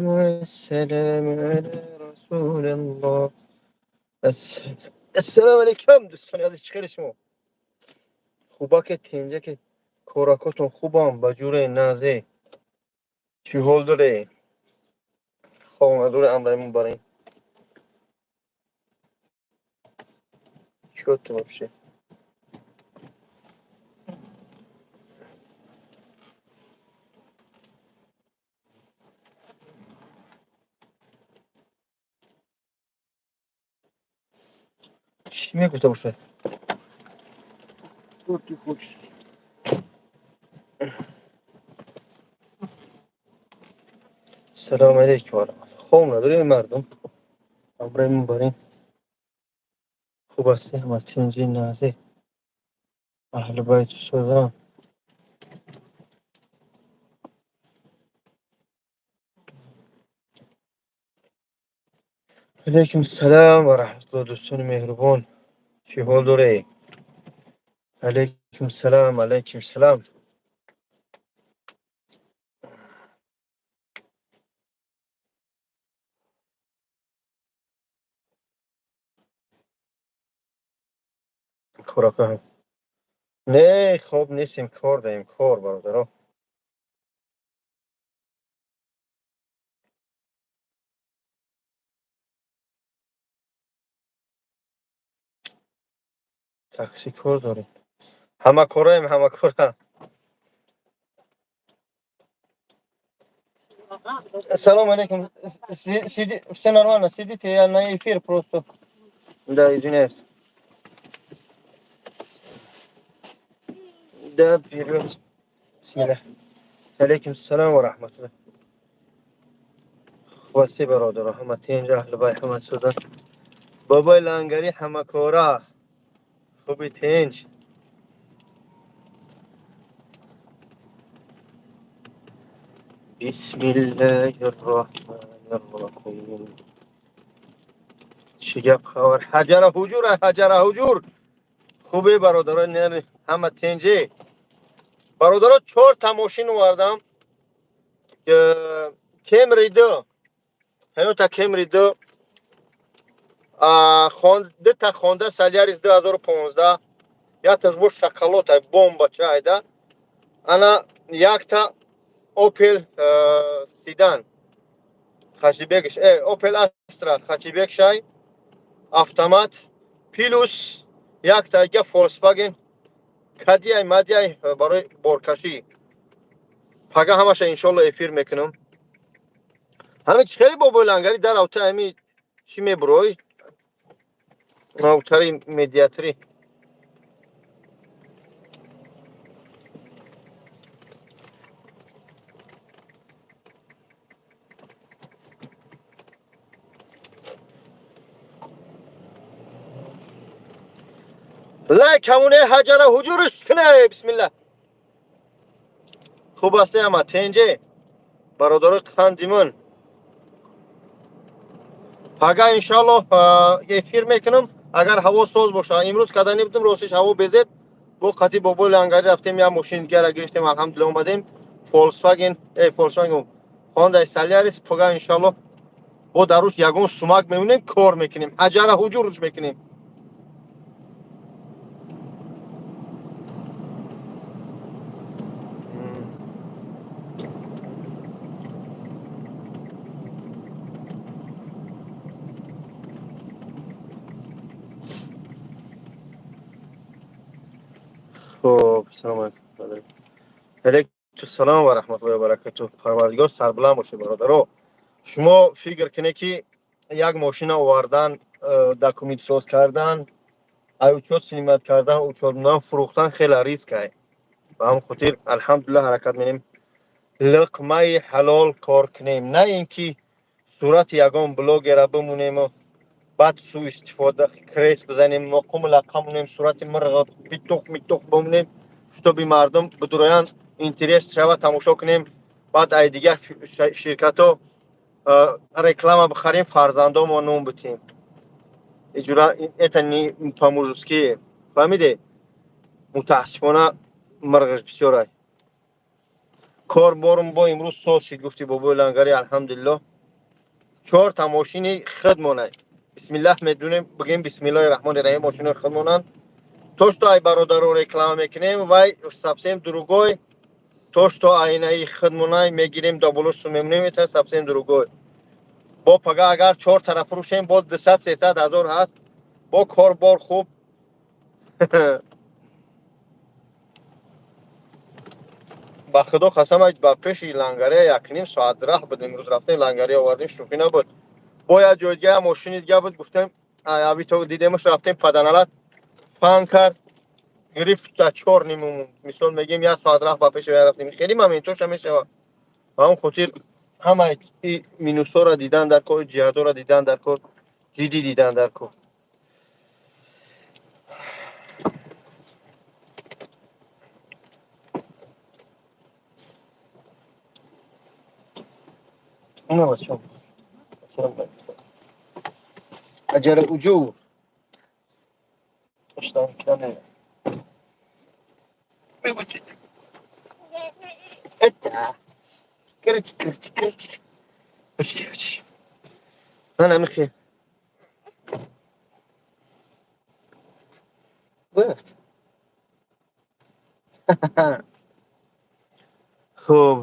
والسلام على رسول الله. السلام علیکم دوستان عزیز، چخیلی شما خوبا که تینجه که کاراکاتون خوبم با جور نازه چی حال داره خواب نداره امرایمون برای чё ты вообще. Чӣ мегуфта бошад? Что ты хочешь? Салом алейкум ва раҳматуллоҳ. Хоб надорем мардум. Амраимон барин. Хуб ҳастӣ, ҳама тинҷи назе. Аҳли байту созам. Алейкум салом ва раҳматуллоҳ, дӯстони меҳрубон. Чӣ ҳол доред? Алейкум салом, алейкум салом. Корака не, хоб нестем, кор даем, кор, бародаро. Такси кор дорем. Ҳама кораем, ҳама кора. Салом алейкум. Сиди, все нормально, сидите, я на эфир просто. Да, извиняюсь. Да, вперед. Бисмиллах. Алейкум салом ва раҳматуллоҳ. Хуб ҳастӣ, бародаро, ҳама тинҷ, аҳли байт ҳама суда. Бобои Лангарӣ ҳамакора. Хуби, тинҷ. Бисмиллаҳи рраҳмани рраҳим. Чӣ гап, хабар? Ҳаҷара ҳуҷур, ҳаҷара ҳуҷур. Хубе, бародаро, ҳама тинҷе. Бародаро, чорта мошин овардам. Кемри ду. Тойота Кемри ду. Дута Хонда Солярис 2015. Якташ бо шоколад, бомба чайда. Ана якта Опел седан. Хачибекш, Опел Астра хачибек шай. Автомат плюс якта ига Volkswagen Кадиай мадиай барои боркашӣ. Пага ҳамаша иншолло эфир мекунам. Ҳами хеле бобои Лангари дар авта ҳами чӣ мебурой? Автори медиатри. Лайк ҳамоне, ҳаҷара ҳуҷурш куне, бисмилла. Хуб ҳастӣ, ҳама тенҷе. Бародарои қандимон. Пага иншаллоҳ эфир мекунам, агар ҳаво соз боша. Имрӯз кадани будем, ростиш ҳаво безеб. Бо қати бобои Лангарӣ рафтем, як мошини дигара гирифтем, алҳамдулилла омадем. Volkswagen, Volkswagen Honda Solaris пага иншаллоҳ бо даруш ягон сумак мемонем, кор мекунем. Ҳаҷара ҳуҷурш мекунем. Хуб, салом алейкум. Алейкум салом ва раҳматуллоҳи ва баракатуҳ. Парвардигор сарбуланд бошед, бародаро. Шумо фикр кунед, ки як мошина овардан, документ соз кардан, учёт снимать кардан, учёт мондан, фурӯхтан хеле риск ай. Ба ҳамин хотир алҳамдулиллаҳ ҳаракат менем луқмаи ҳалол кор кунем, на ин ки сурати ягон блогера бимонему баъд суистифода крест бизанем, мақому лақаб монем, сурати мирға битух митух бимонем, чтобы мардум бидуроянд, интерес шава, тамошо кунем, баъд ай дигар ширкатҳо реклама бихарем, фарзандомо нон битем. Иҷура это не по-мужски, фаҳмиде? Мутаассифона мирғаш бисёр ай. Кор борум бо имрӯз соз шид, гуфти бобои Лангари, алҳамдулиллоҳ. Чорта мошини худмонай. Бисмиллаҳ медунем, бигем бисмиллоҳи раҳмони раҳим, мошинои худмонанд. То что ай бародаро реклама мекунем, вай совсем другой. То что айнаи худмонай мегирем, даболош мемонем, это совсем другой. Бо пага агар чор тараф фурӯшем, бо 200 300 ҳазор ҳаст. Бо кор бор хуб. Ба худо қасам, ба пеши лангария 1,5 соат раҳ буд. Имрӯз рафтем, лангария овардем, шӯхӣ набуд. Бо як ҷои дига мошини дига буд, гуфтем авито дидемаш, рафтем, паданалат фан кард, гирифт та чор ним. Мисол мегем, як соат раҳ ба пеши рафтем. Хеле моментоша мешава. Ба он хотир ҳама и минусҳоро дидан дар кор, ҷиҳатҳоро дидан дар кор, ҷиддӣ дидан дар кор. Аҷара уҷур ман. Амихи хуб,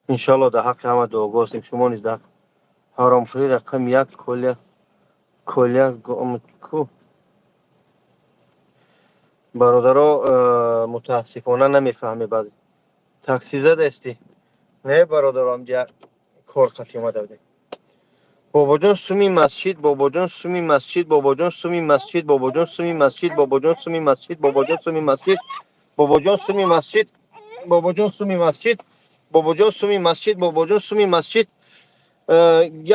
иншоалло дар ҳаққи ҳама дуогӯ ҳастем, шумо низ дар ҳаромхӯрӣ рақами як. Коля, Коля ку бародаро, мутаассифона намефаҳме. Баъзе такси задастӣ. Не, бародаро, амҷа кор қатӣ омада будем. Бобоҷон, суми масҷид, бобоҷон, суми масҷид, бобоҷон, суми масҷид, бобоҷон, суми масҷид, бобоҷон, суми масҷид, бобоҷон, суми масҷид, бобоҷон, суми масҷид, бобоҷон, суми масҷид, бобоҷон, суми масҷид, бобоҷон, суми масҷид.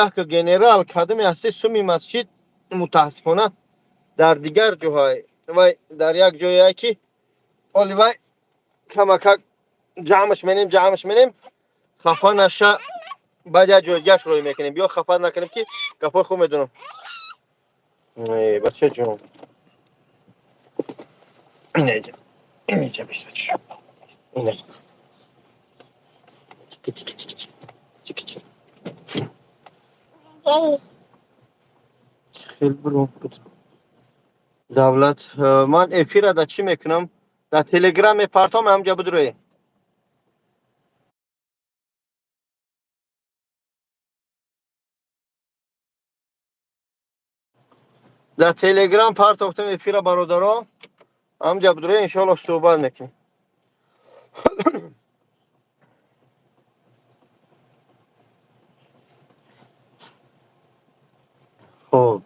Як генерал кадоме ҳасти, суми масҷид мутаассифона дар дигар ҷоҳай, вай дар як ҷое ки оли вай камакак ҷамъш менем, ҷамъш менем, хафа наша, баъд як ҷои дигаш рӯй мекунем. Биё, хафа накунем, ки гапҳои хуб медонам. Бача ҷон, инеҷа, инеҷа бис, бача, ине чики чики чики чики чики. Хел буру давлат. Ман эфира да чӣ мекунам? Дар Телеграм мепартом, ҳамҷа бидурӯе. Дар Телеграм партофтам эфира, бародаро, ҳамҷа бидурӯе, иншоалло суҳбат мекунем. Хуб,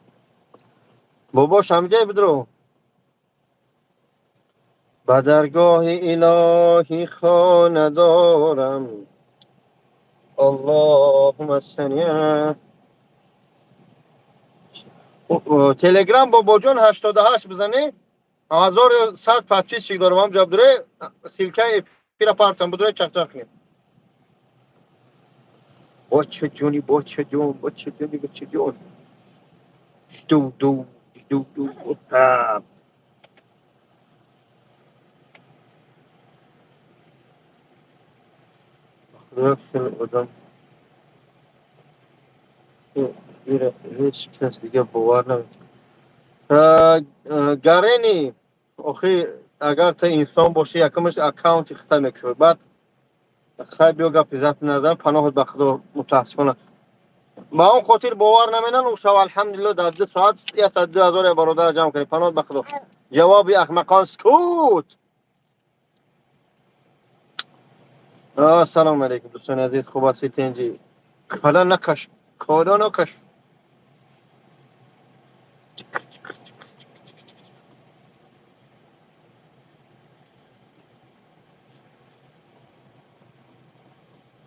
бобош, ҳамҷае бидурӯ. Ба даргоҳи илоҳӣ хона дорам. Аллоҳума салли. Телеграм бобоҷон 88 бизанӣ, 1100 подписчик дорам. Ҳамҷа бидурӯе, ссылкаи эфира партам, бидурӯе, чақчақ кунем. Боча ҷони, боча ҷон, боча ҷони, боча ҷон, ду ду ду ду. Ба худо, хеле одам ҳеҷ кас дига бовар намекунад. Гарени охи, агар ту инсон бошӣ, якумаш аккаунти хита мекушоӣ, баъд хай биё, гапи зат назар, паноҳат ба худо. Мутаассифона, ба он хотир бовар наменан. Шав, алҳамдулилло, дар 2 соат 102 000 бародара ҷамъ кунем. Паноҳат ба худо. Ҷавоби аҳмақон скут. Ассалому алайкум, дӯстони азиз, хуб ҳастед? Тенҷи кала накаш, кала накаш.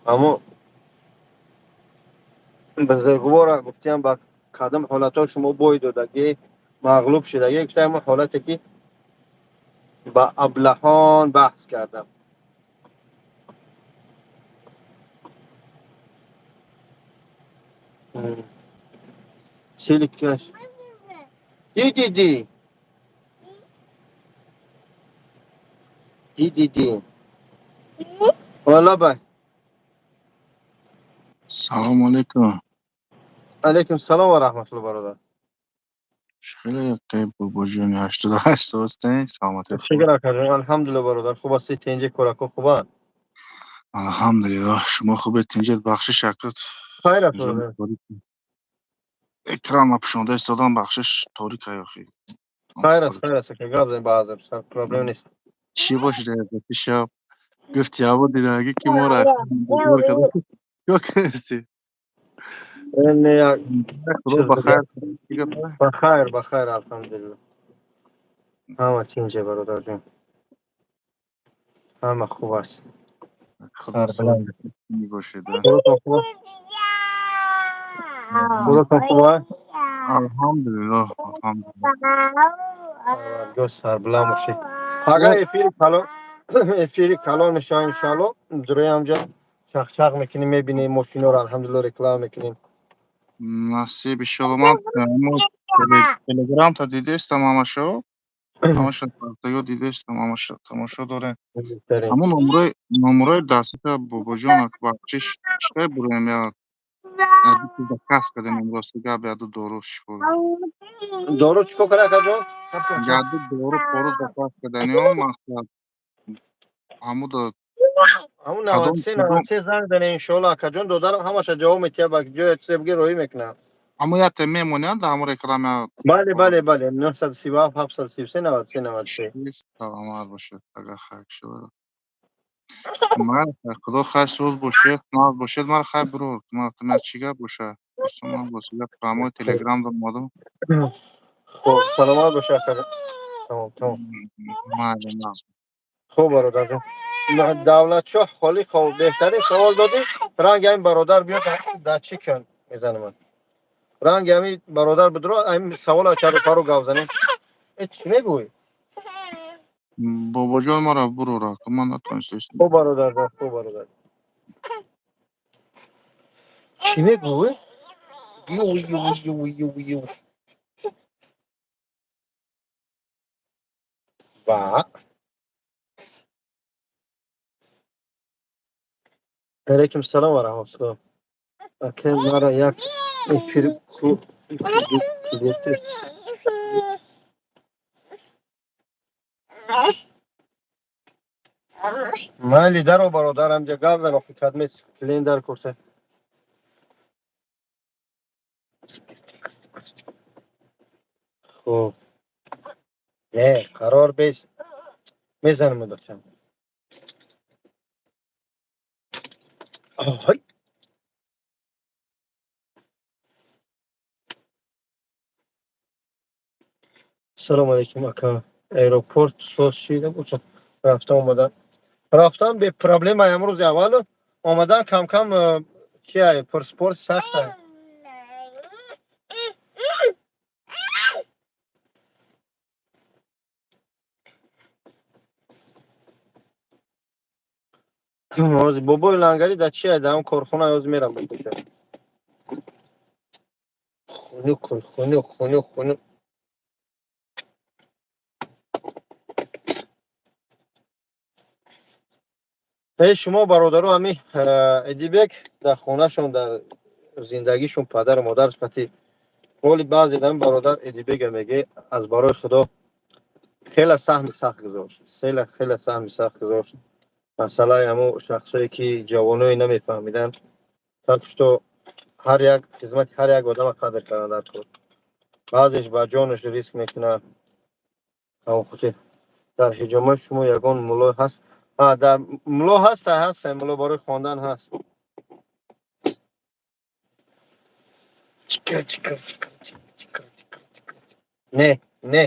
Аммо бузургвора гуфтиам, ба кадом ҳолатҳо шумо бой додагӣ, мағлуб шудагӣ? Гуфтаам, ҳолате ки ба аблаҳон баҳс кардам. Ссылкаш ди ди ди ди ди валла бай. Салому алейкум. Алейкум салом ва раҳматулло, бародар. Хеле яккай, бобоҷони, 88 соастен, саломатӣ хуб? Шукр, акаҷон, алҳамдулилла, бародар, хуб ҳастӣ? Тинҷи, корако хубанд? Алҳамдулиллоҳ, шумо хубед, тинҷед? Бахшиш, акат. Хайр аст, бародар. Экран пӯшонда истодам, бахшиш, торик охи. Хайр аст, хайр аст, ака, гап занед, баъзан проблем нест. Чӣ бошед, шаб гуфти ҳаво дидаги ки моро ё кардӣ? Не, як Худо ба хайр. Ба хайр, ба хайр, алҳамдулилла, ҳама тинҷе, бародарҷон, ҳама хуб аст. Сарбаланд. Бошед. Худотон хуб, худотон хуб аст? Алҳамдулиллоҳ, алҳамдулиллоҳ. Парвардигор, сарбаланд бошед. Пага эфири калон, эфири калон мешава, иншоалло. Дурои ҳамҷа чақчақ мекунем, мебинем мошиноро, алҳамдулилло, реклама мекунем. Насиб, иншоалло. Ман телеграмта дидестам, ҳамашо, ҳамаша ё дидестам, ҳамаша тамошо дорем. Ҳамон номерои дастита, бобоҷон, бахшиш, чиқай буроем, я заказ кардем, рости гап, яду дору шифо. Дору чӣ кор кара, акаҷон? Яду дору пору заказ карданио мақсад ҳамуда. Ҳамун 93 93 занг зане, иншоалло, акаҷон, додарам ҳамаша ҷавоб метиҳад, ба ҷоя чизе биги, роҳӣ мекунад. Ҳамун яте мемонад ҳамун реклама? Бале, бале, бале, 937 733 93 93. Саломат бошед, агар хайр шавад. Ман худо хайр, соз бошед, наз бошед. Мара хайр, биро, ман чӣ гап боша, ман бо прамои телеграм домодам. Хуб, саломат боша, акаҷон, тамом, тамом. Майли, наз. Хуб, бародарҷон Давлатшоҳ Холиқов, беҳтарин савол додӣ. Ранги ҳамин бародар биёд, дар чӣ кун мезанам, ранги ҳамин бародар бидро, ҳамин савола чару пару гап занем. Э, чӣ мегӯӣ? Бобоҷон, мара бурора, ман натонистам. Хуб, бародарҷон, хуб, бародар, чӣ мегӯӣ? Ю ю ю ю ю ва алайкум салом ва раҳматуллоҳ. Ака, мара як эфир ку. Билети. Майли, даро, бародар, ҳамҷа гап зан, охи кадме клиент дар курса. Хуб, не, қарор бес мезанам, бачам. Ой. Салому алейкум, ака, аэропорт соз шида бошад? Рафта омадан, рафтан бе проблема, амрӯзи аввал омадан камкам чия, пурспорт сахта. Ҳозир бобои лангарӣ дар чия, дар ҳам корхона, ҳозир мерам бикуша. Хунук кун, хунук, хунук, хунук. Э, шумо бародаро, ҳами Эдибек дар хонашон, дар зиндагишон падару модараш қати оли баъзе ҳами бародар Эдибега меге, аз барои худо хеле саҳми сахт гузошт, хеле хеле саҳми сахт гузошт. Масъалаи ҳамо шахсое ки ҷавоное намефаҳмиданд, так что ҳар як хизмати ҳар як одама қадр кардан дар кор, баъзеш ба ҷонаш риск мекунад. Дар ҳиҷомаи шумо ягон мулло ҳаст? Дар мулло ҳаста, ҳаста, мулло барои хондан ҳаст. Чикр чикр чикр чикр чикр чикр. Не, не.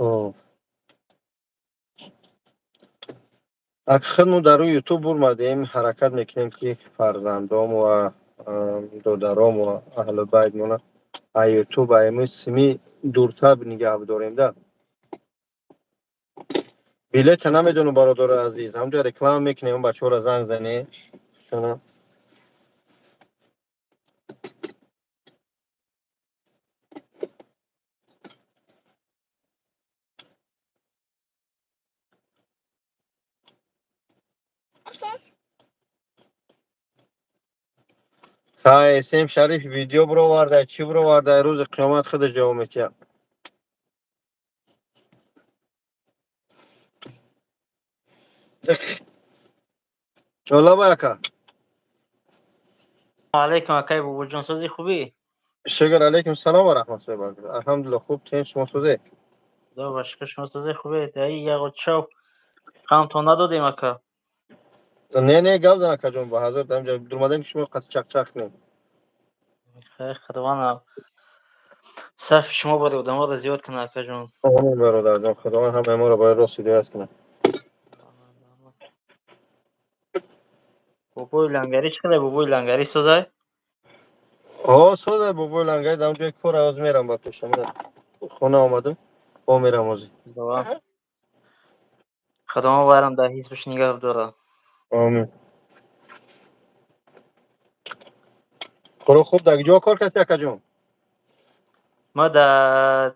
Хуб, ак худмо дар рӯи ютуб бурмадем, ҳаракат мекунем, ки фарзандом ва додаром ва аҳлу байтмона а ютуб, ами сими дуртар нигаҳ бидорем. Да билета намедонам, бародари азиз, ҳамҷа реклама мекунем, бачаҳоро занг занӣ чуна. Ҳай, Сем Шариф видео бировардай, чӣ бировардай, рӯзи қиёмат худаш ҷавоб метиҳад. Лаба, ака. Алейкум, акай Бобоҷон, сози, хубӣ? Шукр, алейкум салом ва раҳматуллоҳи ва баракатуҳ. Алҳамдулиллоҳ, хуб, тин, шумо созе? Худо ба шукр, шумо сози, хубе? Даи яго чав ғамтон надодем, ака. Не, не, гап зан, акаҷон, ба ҳазор дамҷа дурмадан ки шумо қат чақчақ кунем. Хайр, Худованд сафи шумо барои одаморо зиёд кунад, акаҷон. Омин, бародарҷон, Худованд ҳамаи моро барои рост ҳидоят кунад. Бобои Лангарӣ чӣ қадар, бобои Лангарӣ созай? О, созай, бобои Лангарӣ дар ҷои кор ҳоз мерам ба пешам. Хона омадам, бо мерам ҳозир. Худованд вайрам дар ҳизбаш нигаҳ дорад. Омин. Худо хуб, дар ҷо кор каси, акаҷон? Ма дар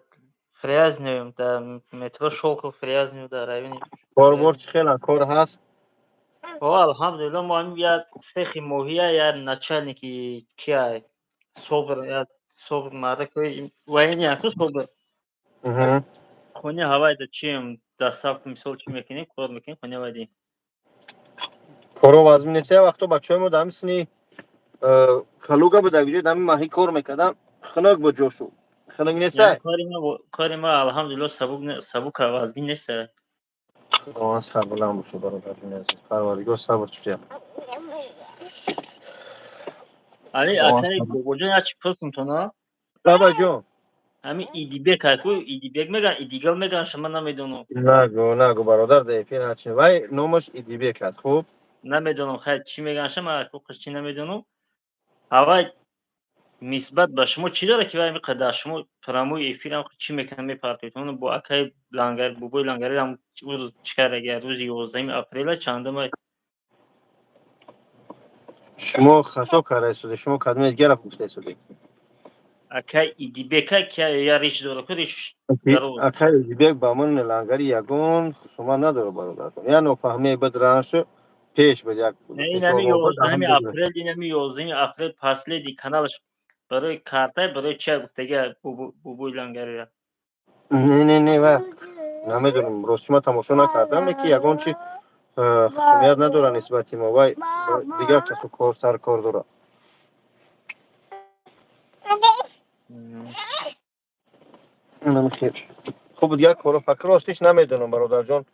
Фрязиноем, дар метро Шолков, Фрязино, дар райони. Корбор чӣ хела, кор ҳаст? О, алҳамдулилло, мо ҳамин як цехи моҳия, як начальники кия, Собр, як Собр мардаки военный аку, Собр. Хони ҳавайда чием, доставка, мисол, чӣ мекунем, кор мекунем, хони ҳавайди. Коро вазмин нест? Як вақто бачаҳои мо дар ҳамин сини Калуга буд, дар ҳамин маҳӣ кор мекардам, хунук буд ҷошу. Хунук нест? Кори ма, алҳамдулилло, сабук, сабук, вазмин нест. Худованд сарбаланд бошад, бародарҷони азиз, Парвардигор сабр чият. Али, акаи Бобоҷон, як чи пурсум тона? Бабаҷон. Ҳамин Идибек аку, Идибек меган, Идигал меган, шума намедонам. Нагу, нагу, бародар, дар эфир ҳарчи. Вай номаш Идибек аст, хуб? Намедонам, хайр, чӣ меган, шума аку чӣ намедонам. Авай нисбат ба шумо чӣ дорад, ки вай миқадар шумо прямой эфирам чӣ мекунад, мепартоед? Бо акаи Лангар, бобои Лангари ҳам чӣ кардаги, рӯзи 11-уми апрела чандама? Шумо хато карда истода, шумо кадоме дигара гуфта истодед. Акай Идибека, ки я риш дора ку, риш. Акай Идибек ба ман Лангари ягон хусумат надорад, бародарҷон, як нофаҳмие бад раншу пеш буд як. Инами 11-уми апрел, инами 11-уми апрел последний каналаш барои карта, барои чи гуфтага бобои Лангарира? Не, не, не, ва намедонам, рости ман тамошо накардам, ки ягон чи хусумият надорад нисбати мо. Вай дигар касу кор сар кор дорад. Хуб, дигар коро факр ростиш намедонам, бародарҷон,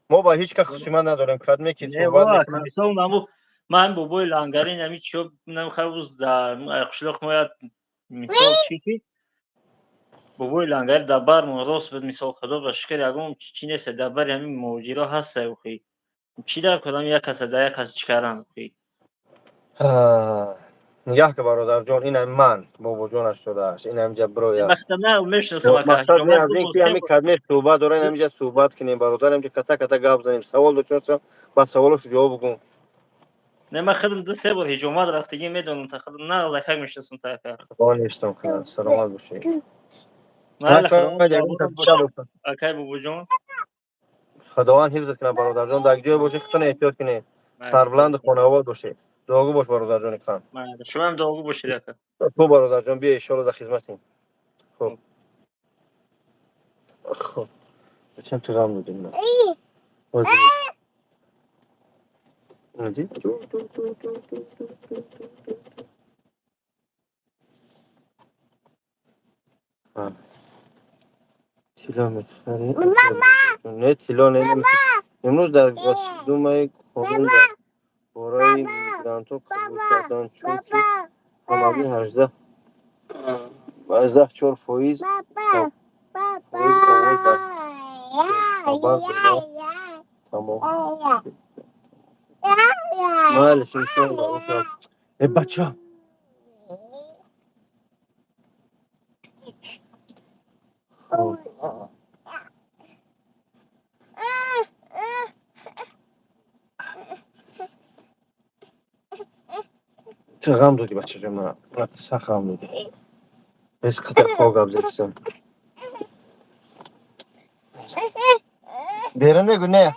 мо ба ҳеҷ кас хусумат надорем, кадме ки суҳбат мекунад. Ман бобои Лангари нами чиё намхавуз дар қишлоқ мояд, мисол, чи ки бобои Лангари дар бармон рост буд, мисол, худо ба шукр, ягон чи нест, дар бари ҳамин муҳоҷиро ҳаста, охи чӣ дар кодам як каса дар як кас чӣ кардан, охи. Нигоҳ ки, бародарҷон, инам ман бобоҷонаш шудааст, инам ҷа броя. Мешиносам. Аз ин ки ҳамин кадме суҳбат дора, инам ҷа суҳбат кунем, бародар, инҷа ката ката гап занем, савол дошта, ба саволошу ҷавоб бигӯм. Не, ман худам ду се бор ҳиҷомат рафтагӣ, медонам, та худам на закак мешиносам, та ака. Худо нестам кунад, саломат бошед. Акай Бобоҷон. Худованд ҳифзат кунад, бародарҷон, дар ҷое бошед, худтон эҳтиёт кунед, сарбуланду хонаобод бошед, дуогӯ бош, бародарҷони қан. Шумоам дуогӯ бошед, ака. Хуб, бародарҷон, биё, иншоалло, дар хизматем. Хуб, хуб, зачем ты ғам додӣ? Иди. Ту, ту, ту, ту, ту, ту, ту, ту, ту. Тилло мехарӣ? Не, тилло не. Имрӯз дар Госдумаи қонун дар бораи мигрантҳо қабул карданд, чунки ҳамагӣ 18,4% овоз дар хабар дода, тамом. Майлиш, иншоалло. Э, бача. Хуб. Ту ғам додӣ, бачаҷон, мана. Сахт ғам додӣ. Бес қадар хо гап задисам. Берун мегӯ, не.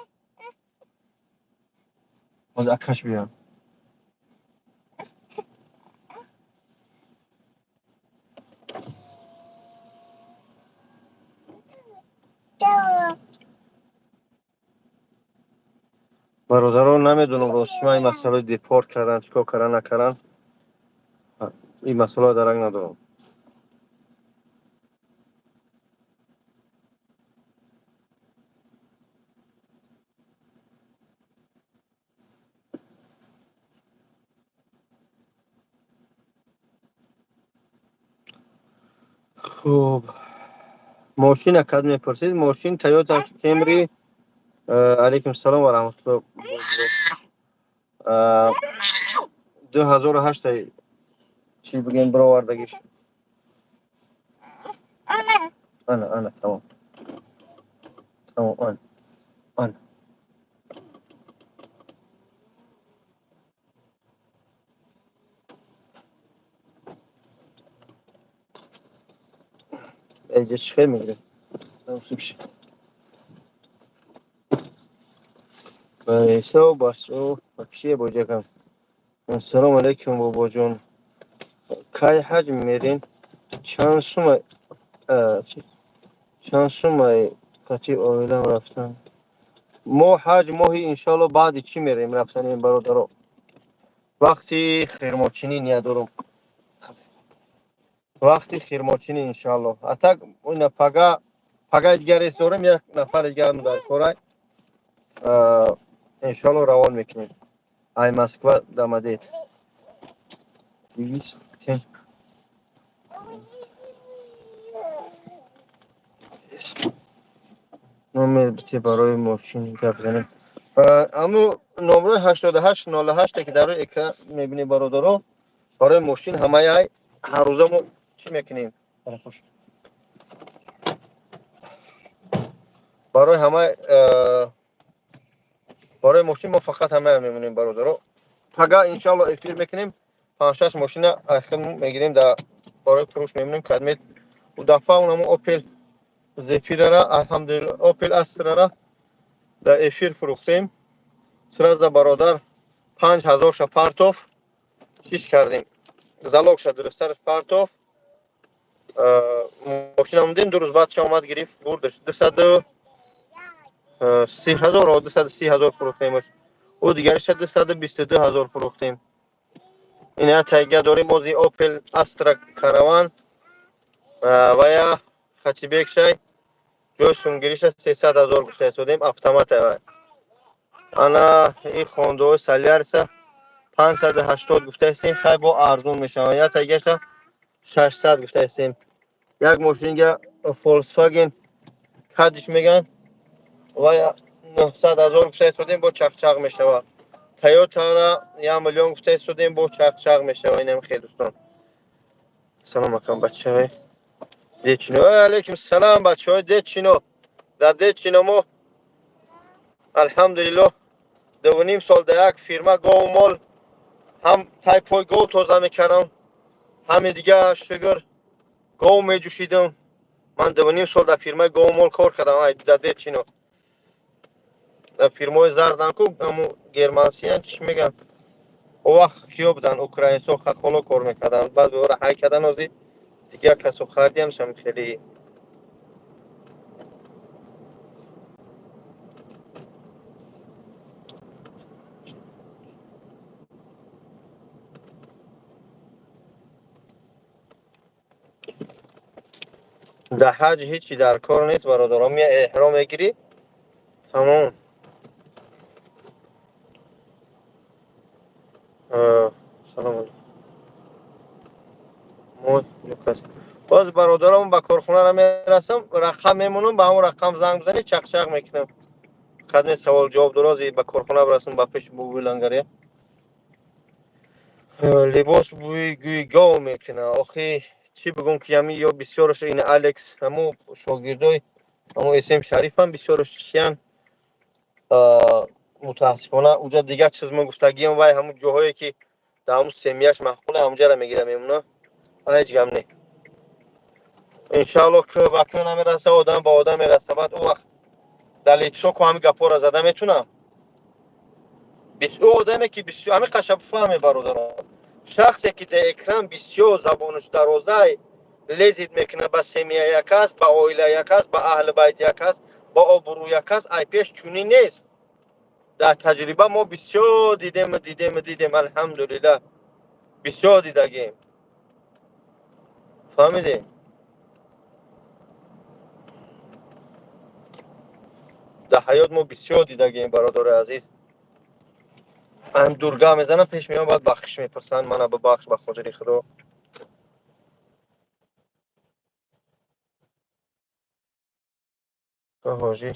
Боз акаш биём. Бародарон, намедонам, рости ман ин масъалаи депорт кардан, чӣ кор кардан, накардан, ин масъаларо дарак надорам. Хуб, мошина кад мепурсед? Мошин Тойота Кемри. Алейкум салом ва раҳматулло. 2008, чӣ бигем, бировардагиш. Ана, ана, тамом, тамом, ана, ана. Эҷа чӣ хел мегирем? Все, бас, вообще боҷакам. Ассалому алайкум, бобоҷон. Кай ҳаҷ мерин? Чанд сумаи қати оилам рафтан? Мо ҳаҷ моҳи, иншоалло, баъди чӣ мерем, рафтанем, бародаро. Вақти хирмочинӣ ният дорум. Вақти хирмочинӣ, иншоалло. А так ина пага, пагаи дигар рейс дорем, як нафари дигар дар корай. Иншоалло, равон мекунем. Ай Москва дамадед. 200. Номер бите, барои мошин гап занем. Аму номрои 88 08, ки дар рӯи экран мебинӣ, бародаро, барои мошин ҳамаи ҳаррӯза мо чӣ мекунем? Барои ҳама, барои мошин мо фақат ҳамая мемонем, бародаро. Пага, иншоалло, эфир мекунем, панҷшаш мошина ахир мегирем, дар барои фурӯш мемонем. Кадмет у дафъа унамо Опел Зефирара, алҳамдулилла, Опел Астрара дар эфир фурӯхтем. Сразу бародар 5000-ша партов, чиш кардем, залогша дурустараш партов, мошина мондем. 2 рӯз баъд ча омад, гирифт, бурдаш. 230 000, 230 000 фурӯхтемаш. Ӯ дигариша 222 000 фурӯхтем. Ина тайга дорем ози Опел Астра Караван вая хачибекшай, ҷои сумгириша 300 000 гуфта истодем, автомата. Ана и Хондои Соляриса 580 гуфта истем, хай бо арзон мешавад. Я тайгаша 600 гуфта истем. Як мошинга Volkswagen Кадиш меган, вая 900 000 гуфта истодем, бо чақчақ мешавад. Тойотара 1 миллион гуфта истодем, бо чақчақ мешавад. Инам хел, дӯстон. Салом акам, бачаҳои Дечино. Алейкум салом, бачаҳои Дечино. Дар Дечино мо, алҳамдулиллоҳ, 2.5 сол дар як фирма гову мол, ҳам тай пой гов тоза мекардам, ҳами дига, шукр, гов меҷӯшидам. Ман 2.5 сол дар фирмаи гову мол кор кардам дар Дечино, дар фирмаҳои зардан ку, ҳаму германсиян чӣ меган. О вақт киё буданд? Украинсо, хахоло кор мекарданд. Баъд ора ҳай кардан, ози дигар касо хардиямшам хеле. Дар ҳаҷ ҳечи дар кор нест, бародарон. Мия эҳром мегирӣ, тамом. Салом алейкум. Боз, бародарам, ба корхонара мерасам, рақам мемонам, ба ҳамон рақам занг бизанед, чақчақ мекунам. Кадме савол ҷавоб дорози, ба корхона бирасам, ба пеши бубуи лангария. Либос бӯи гӯи гов мекуна. Охи, чӣ бигӯм, ки ҳами ё бисёраш ин Алекс, ҳаму шогирдои ҳаму Эсем Шарифам бисёраш чиян. Мутаассифона, уҷа дигар чиз мо гуфтагиам, вай ҳамун ҷоҳое ки дар ҳамун семьяш маъқула, ҳамунҷара мегира, мемона. Ҳеҷ гап не. Иншаалло, ки ба кӯ намераса, одам ба одам мераса. Баъд ӯ вақт дар лицо ку ҳами гапҳоро зада метунам. Ӯ одаме ки бисёр ҳами қаша фаҳме, бародарон, шахсе ки дар экран бисёр забонаш дарозай, лезет мекунад ба семья як аст, ба оила як аст, ба аҳли байт як аст, ба обрӯ як аст, ай пеш чунин нест. Дар таҷриба мо бисёр дидем, дидем, дидем, алҳамдулиллаҳ, бисёр дидагем. Фаҳмидем? Дар ҳаёт мо бисёр дидагем, бародари азиз. Ам дурга мезанам, пеш меоям, баъд бахшиш мепурсанд: мана бибахш, ба хотири Худо. Ҳоҷӣ,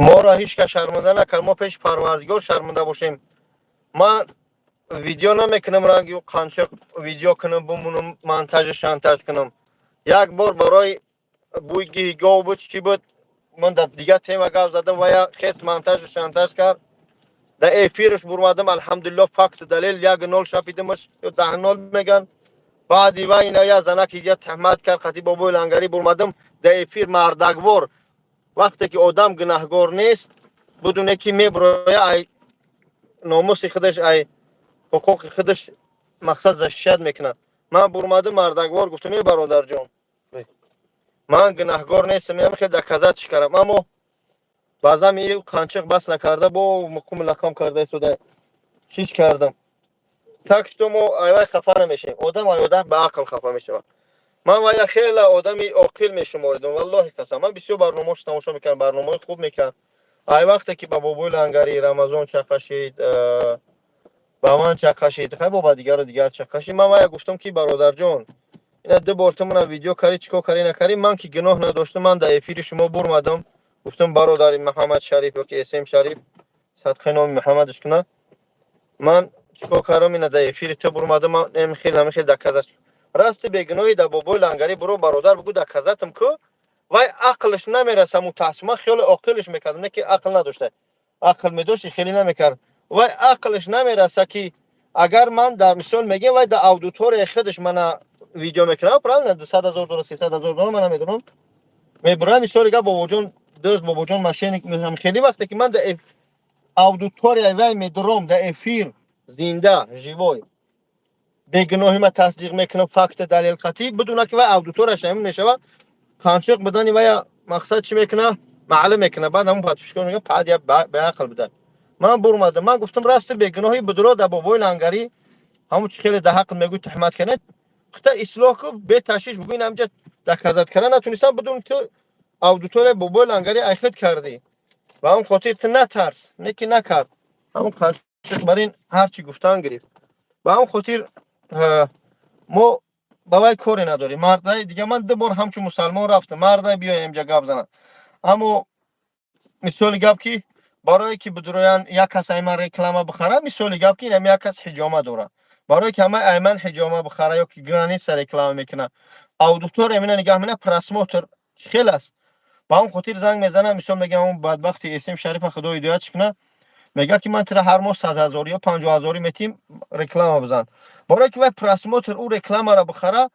моро ҳеҷ кас шарманда накард, мо пеши Парвардигор шарманда бошем. Ман видео намекунам, ранги қанча видео кунам, бумонам, монтажу шантаж кунам. Як бор барои бӯи гиҳи гов буд, чӣ буд, ман дар дигар тема гап задам ва я хес монтажу шантаж кард. Дар эфирш бурмадам, алҳамдулилло, факту далел 1-0 шапидимаш ё 10-0 меган. Баъди ва ина я занаки я таҳмат кард, қати бобои лангарӣ бурмадам дар эфир мардаквор. Вақте ки одам гунаҳгор нест, будуне ки меброя, ай номуси худаш, ай ҳуқуқи худаш мақсад защищать мекунад. Ман бурмадам, мардаквор гуфтам: е бародарҷон, ман гунаҳгор нестам, хел доказать кардам. Аммо баъзан и қанчиқ бас накарда, бо муқуми лақам карда истода чиз кардам. Так что мо айвай хафа намешавем. Одам ай одам ба ақл хафа мешавад. Ман вая хеле одами оқил мешуморидам, валлоҳи қасам. Ман бисёр барномаошо тамошо мекардам, барномаҳои хуб мекард. Ай вақте ки ба бобои лангари Рамазон чақашид, ба ман чақашид, хай бо ба дигару дигар чақашид, ман вая гуфтам ки бародарҷон, ина ду бор ту мана видео карӣ, чӣ кор карӣ, накарӣ, ман ки гуноҳ надоштам, ман дар эфири шумо бурмадам. Гуфтам: бародари Муҳаммад Шариф ёки Эсем Шариф, садқаи номи Муҳаммадаш кунад, ман чӣ кор кардам? Ина дар эфири ту бурмадам, ман хел ҳамин хел доказать расти бегуноҳи. Дар бобои лангарӣ буро, бародар, бугӯ, доказать ам ку. Вай ақлаш намераса, мутаассиф. Ман хиёли оқилаш мекардам, не ки ақл надошта. Ақл медошти, хеле намекард. Вай ақлаш намераса, ки агар ман дар мисол мегем, вай дар аудиторияи худаш мана видео мекунам, правильно, 200 000 доллар, 300 000 доллар, ман намедонам, мебурам. Мисоли гап, бобоҷон дӯст, бобоҷон мошенник. Хеле вақте ки ман дар аудиторияи вай медуром, дар эфир зинда, живой, бегуноҳи ма тасдиқ мекунам, факта далел қатъӣ, бидуна ки вай аудиторияш ҳамин мешавад. Қанчиқ будани вая мақсад чӣ мекуна? Маълум мекуна. Баъд ҳамун подписчикон мегӯяд: пад я беақл буда. Ман бурмадам, ман гуфтам: расти бегуноҳи, будуро дар бобои лангарӣ, ҳамун чи хеле дар ҳаққ мегӯй, туҳмат кардед, хита ислоҳ ку, беташвиш бугӯ. Ин ҳамҷа доказать карда натунистам, бидун ту аудитория бобои лангарӣ айхид кардӣ, ба ҳамн хотир ту натарс. Не ки накард, ҳамун қанчиқ бар ин ҳарчи гуфтан гирифт. Ба ҳамн хотир мо ба вай коре надорем. Мардаи дига, ман ду бор ҳамчун мусалмон рафтам, мардай биёем инҷа гап занам. Аммо мисоли гап, ки барое ки бидуроян як кас ай ман реклама бихара, мисоли гап, ки инам як кас ҳиҷома дорад, барое ки ҳама ай ман ҳиҷома бихара ё ки граница реклама мекунад, аудитория мина нигаҳ мена, просмотр хел аст. Ба ҳамн хотир занг мезанам, мисол мегӯям, он бадбахти Эсем Шарифа, Худо ҳидоятш кунад, мегӯяд ки ман тира ҳар моҳ 100 000 ё 50 000 метим, реклама бизан. Барое ки вай просмотр ӯ рекламаро бихара,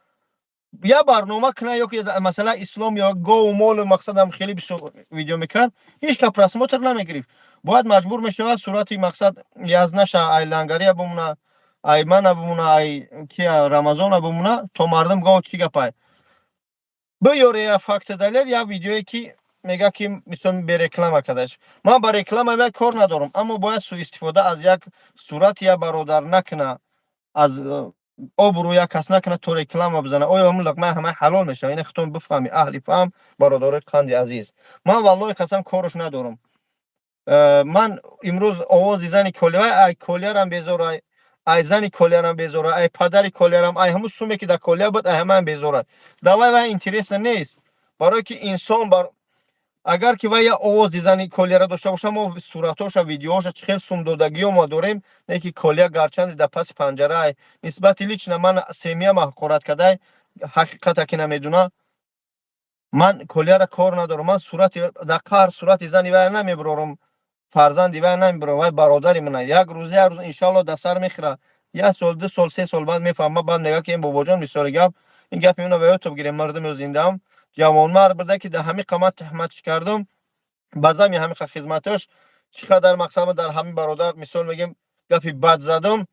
я барнома кунад ё ки масалан ислом ё гову молу мақсадам хеле бисёр видео мекард, ҳеҷ ка просмотр намегирифт. Бояд маҷбур мешавад сурати мақсад язнаша ай лангария бимона, ай мана бимона, ай кия Рамазона бимона, то мардум гов чӣ гапай биёре. Я факти далел, я видеое ки мега ки мисол береклама кардаш. Ман ба реклама як кор надорам, аммо бояд суистифода аз як сурати як бародар накуна, аз обрӯ як кас накуна, то реклама бизана. Оё ҳамун луқмаи ҳамаи ҳалол мешава? Ина худтон бифаҳми, аҳли фаҳм, бародарои қанди азиз. Ман валлоҳи қасам корш надорам. Ман имрӯз овози зани колия, ай колиярам безора, ай зани колиярам безора, ай падари колиярам, ай ҳамун суме ки дар колия буд, ай ҳамаам безора. Давай вай интересно нест, барое ки инсон бар агар ки вай як овози зани колияра дошта боша, мо суратҳоша, видеоҳоша, чӣ хел сумдодагиё мо дорем. Не ки колия гарчанде дар паси панҷара ай нисбати лично ман семья ма ҳақорат кардай, ҳақиқата ки намедуна. Ман колияра кор надорам. Ман сурати дар қаҳр сурати зани вай намебурорам, фарзанди вай намебурорам. Вай бародари мана. Як рӯз, як рӯз иншалло дар сар мехӯра. Як сол, 2 сол, 3 сол баъд мефаҳма. Баъд мега ки ин бобоҷон, мисоли гап, ин гапи мена ба ёдтон бигирем. Мардуми зиндаам ҷавонмард буда, ки дар ҳамин қамат туҳматш кардам, ба зами ҳамин хизматаш. Чӣ қадар мақсад дар ҳамин бародар, мисол мегем, гапи бад задам,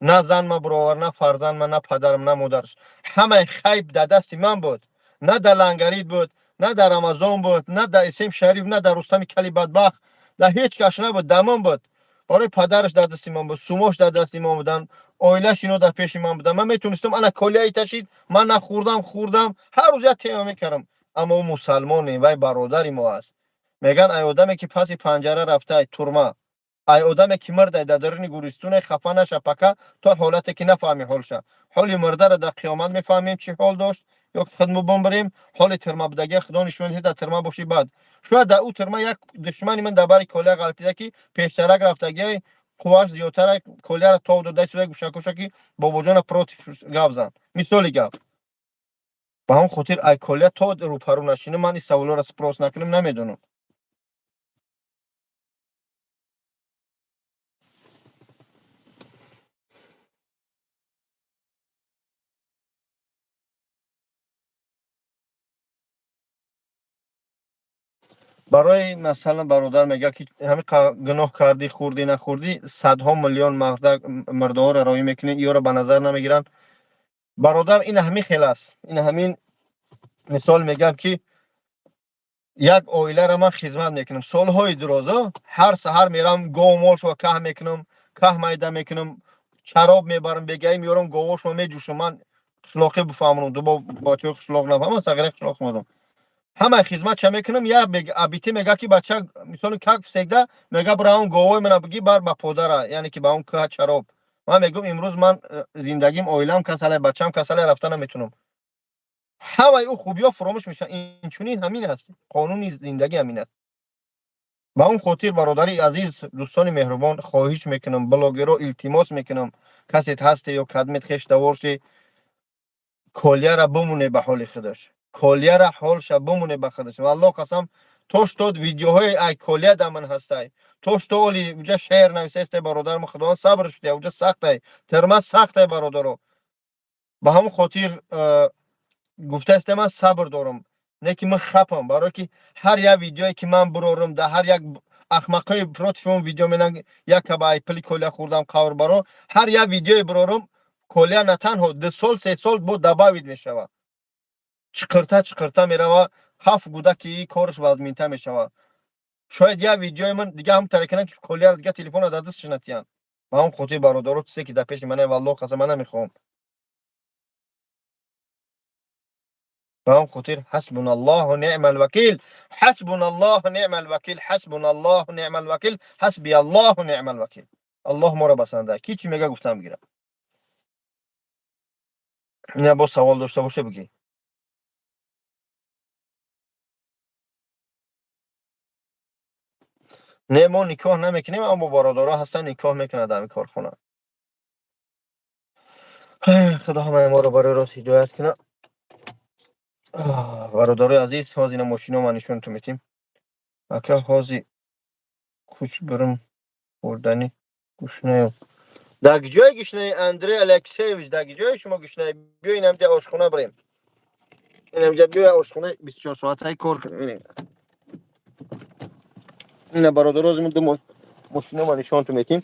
на зан ма буровар, на фарзанд ма, на падарам, на модараш. Ҳамаи хайб дар дасти ман буд. На дар Лангарид буд, на дар Рамазон буд, на дар Исем Шариф, на дар Рустами кали бадбахт, дар ҳеҷ кас набуд, дар ман буд. Барои падараш дар дасти ман буд, сумош дар дасти ман буданд, оилаш ино дар пеши ман буданд. Ман метонистам ана колияи ташид, ман нахӯрдам, хӯрдам, ҳар рӯз як тема мекардам. Аммо ӯ мусалмоне, вай бародари мо аст. Мегӯянд, ай одаме ки паси панҷара рафтай турма, ай одаме ки мурдай дар даруни гӯристоне, хафа наша, пока то ҳолате ки нафаҳми ҳолша. Ҳоли мурдаро дар қиёмат мефаҳмем, чӣ ҳол дошт, ё ки худ бумбарем. Ҳоли тюрьма будагия худо нишон диҳад, дар тюрьма бошӣ бад. Шояд дар ӯ тюрьма як душмани ман дар бари колия ғалтида, ки пештарак рафтагиай, қувваш зиёдтара, колияро тов дода истода, гӯшакоша ки бобоҷона против гап зан. Мисоли гап. Ба ҳамон хотир ай колия то рӯпарӯ нашинам, ман ин саволҳоро спрос накунам, намедонам. Барои масалан, бародар мегӯяд, ки ҳамин гуноҳ кардӣ, хӯрдӣ, нахӯрдӣ, садҳо миллион мурдаҳоро роҳӣ мекунӣ, ёро ба назар намегиранд. Бародар, ин ҳамин хел аст. Ин ҳамин мисол мегӯям, ки як оиларо ман хизмат мекунам солҳои дурозо. Ҳар саҳар мерам, гов молшо каҳ мекунам, каҳ майда мекунам, чароб мебарам, бегаи меёрам, говошо меҷӯшам. Ман қишлоқӣ бифаҳмонам, дубо бачаҳои қишлоқ нафаҳмам, сағираи қишлоқ омадам. Ҳамаи хизматша мекунам. Як абите мега, ки бача, мисоли, как всегда, мега, бира он говои мана бигӣ бар ба подара, яъне ки ба он кӯҳа чароб. Ман мегӯм, имрӯз ман зиндагим, оилам касале, бачам касале, рафта наметунам. Ҳамаи ӯ хубиҳо фуромӯш мешаванд. Инчунин ҳамин аст, қонуни зиндагӣ ҳамин аст. Ба он хотир, бародари азиз, дӯстони меҳрубон, хоҳиш мекунам, блогерро илтимос мекунам, касет ҳасте ё кадмет хештаворши, колияра бимоне ба ҳоли худаш, колияра ҳолша бимоне ба худаш. Валлоҳ қасам, то что видеоҳои ай колия да ман ҳастай, то что оли уҷа шеър нависаистай, бародарам, худованд сабрш бидиҳад. Уҷа сахтай, тюрьма сахтай, бародаро. Ба ҳамон хотир гуфтаисте, ман сабр дорам, не ки ман хапам, барое ки ҳар як видеое ки ман бурорам, дар ҳар як ахмақҳои против он видео менан, якаба ай пили колия хӯрдам қавр баро. Ҳар як видеое бурорам, колия на танҳо 2 сол, 3 сол бо добавить мешавад, чиқирта чиқирта мерава, ҳафт гудаки кораш вазминта мешавад. Шояд як видеои ман дига ҳам таре кунам, ки колияро дига телефонро дар дасташ натиҳанд. Ба ҳамон хотир, бародаро, чизе ки дар пеши мана, валлоҳ қасам, ман намехоҳам. Ба ҳамон хотир ҳасбуналлоҳу ниъмал вакил, ҳасбуналлоҳу ниъмал вакил, ҳасбуналлоҳу ниъмал вакил, ҳасби аллоҳу ниъмал вакил. Аллоҳ моро басанда. Ки чӣ мега, гуфтам бигирам. Ина боз савол дошта боша, бигӣ. Не, мо никоҳ намекунем, аммо бародаро ҳастанд, никоҳ мекунанд дар ҳамин корхона. Худо ҳамаи моро барои рост ҳидоят кунад. Бародарои азиз, ҳозир ина мошино ман нишонтон метим. Ака, ҳозир куч бирм, хӯрданӣ, гушнаем. Дар ҷое гишнаи, Андрей Алексеевич, дар ҷое шумо гишнаи? Биё, инамҷа ошхона бирем, инамҷа биё, ошхона 24 соатаи кор кунем. Ина, бародаро, ду мошино ман нишонтон метим,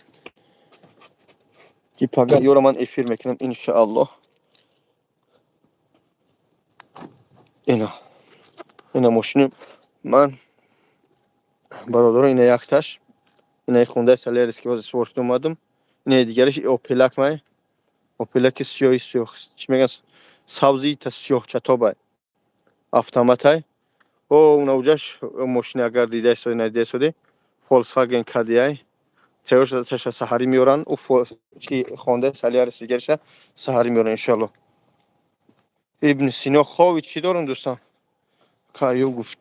ки пага ёро ман эфир мекунам, иншааллоҳ. Ина мошини ман, бародаро, ина якташ, ина хондаи Солярис, ки ҳозир сувор шуда омадам. Ина дигараш опелак май, опелаки сиёҳи сиёҳ, чӣ мегӯянд, сабзи та сиёҳчатобай, автоматай. О, унауҷаш мошини, агар дидаи, надидаи, Volkswagen Caddy, теёша саҳарӣ меоранд. Ӯ чи хондаи Солярис дигараша саҳарӣ меоранд, иншоаллоҳ. Ибни Сино хови чӣ дорам, дӯстон? Каю гуфт,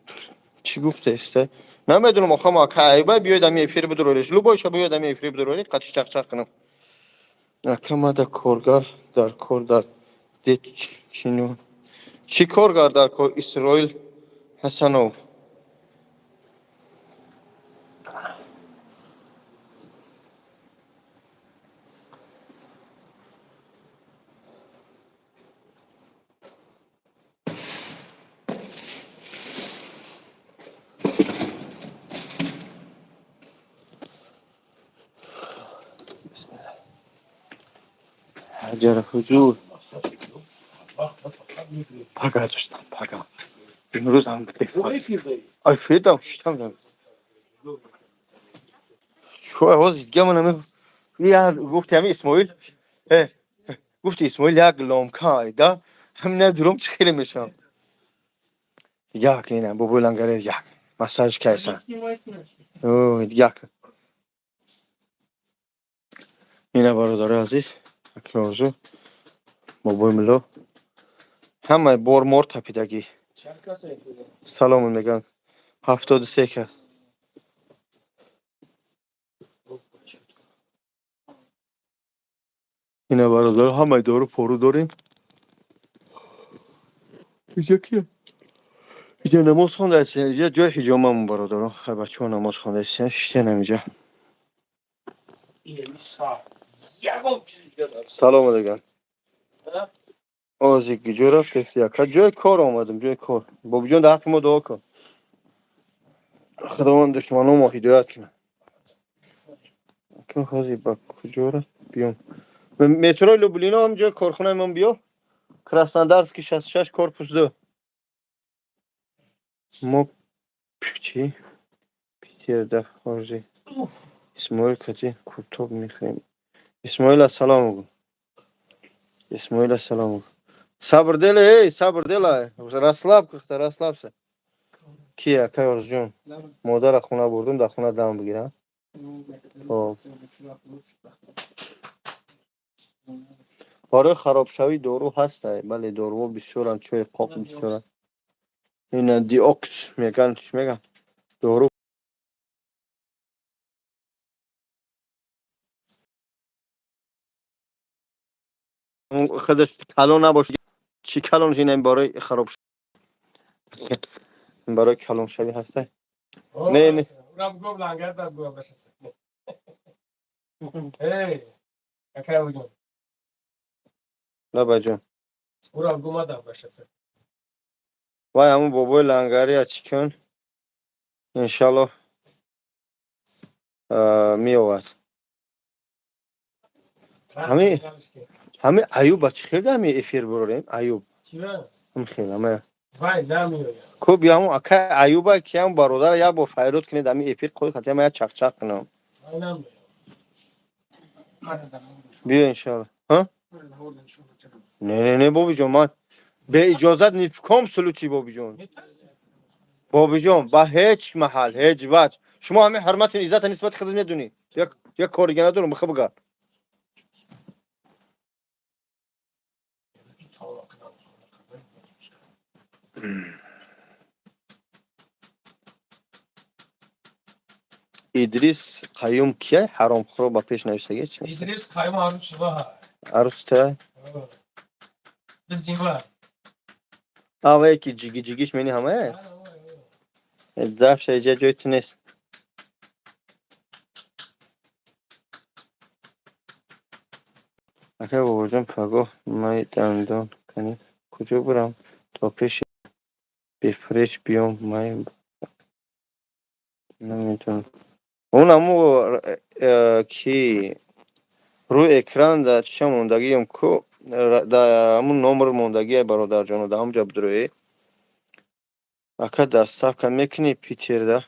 чӣ гуфтаиста, намедонам. Охама кайба биёед, ами эфир бидурориш, любой ша биёед, ами эфир бидурориш, қатиш чақчақ кунам. Акамада коргар дар кор дар чину чӣ коргар дар кор? Исроил Ҳасанов. Аҷара ҳузур. Пага дӯстам, пага. Имрӯз ҳам ай федам шитам. Чой ҳозир дига ман я гуфти ҳами Исмоил, гуфти Исмоил як ломка айда ҳамин надурам чӣ хеле мешавам. Як ина бобои лангаре як массаж кайсан. Як ина бародари азиз, акёзу бобои милло ҳамаи бор мор тапидагӣ. Салом меган. 73 кас. Ина бародар ҳамаи дору пору дорем. Иҷа кия? Иҷа намоз хондаистен, иҷа ҷои ҳиҷомамон бародаро. Хай бачаҳо намоз хондаистен, шиштен ҳамиҷа. Салом алейкум. Ози куҷо рафтест яка? Ҷои кор омадам, ҷои кор. Бобиҷон, дар ҳаққи мо дуо кун. Худованд душманомо мо ҳидоят кунад. Акун ҳозир ба куҷо рафт? Биём. Метрои Люблино ҳам ҷои корхонаи ман биё. Краснодарский 66 корпус 2. Мо чӣ? Питерда ҳозир. Исмоил кати куртоб мехӯрем. Исмоил ассалому алайкум. Исмоил ассалому алайкум. Сабр делай, эй, сабр делай. Расслабь как-то, расслабься. Ки акай Орзуҷон? Модара хона бурдум, дар хона дам бигирам. Хоб. Барои харобшавии дору ҳастай. Бале, доруҳо бисёранд, чойи қоқ бисёранд. Ина диокс меган, чӣ меган? Дору худаш калон набошад. Чӣ калон ина барои хароб барои калоншавӣ ҳастай? Не, не. Лабаҷон. Вай ҳамун бобои лангария чӣ кун? Иншаллоҳ меовад. Ҳами Аюба чӣ хел ҳами эфир бурорем? Аюб. Ҳам хел ҳама. Ку биё ҳамун акай Аюба ки ҳам бародар як бор файрод кунед ҳами эфир қои хати ҳама як чақчақ кунам. Биё иншаллоҳ. Ҳа? Не, не, не, бобиҷон, ман бе иҷозат ни в ком случае, бобиҷон. Бобиҷон, ба ҳеҷ маҳал, ҳеҷ ваҷ. Шумо ҳамин ҳурмати иззата нисбати худат медонӣ. Як кори дига надорам, бихо бигар. Идрис Қаюм кия? Ҳаромхӯро ба пеш навиштагӣ чи? Идрис Қаюм арӯс ва. Арӯс та? Зима. Авае ки ҷиги ҷигиш мени ҳамае? Дафша иҷа ҷои ту нест. Акай бобоҷон, пагоҳ май дандон кани куҷо бурам? То пеши бефреч биём май намедонам. Он ҳаму ки рӯи экран да чиша мондагиам ку да ҳамун номер мондагия бародарҷоно да ҳамҷа бидроӣ. Ака доставка мекунӣ Питерда?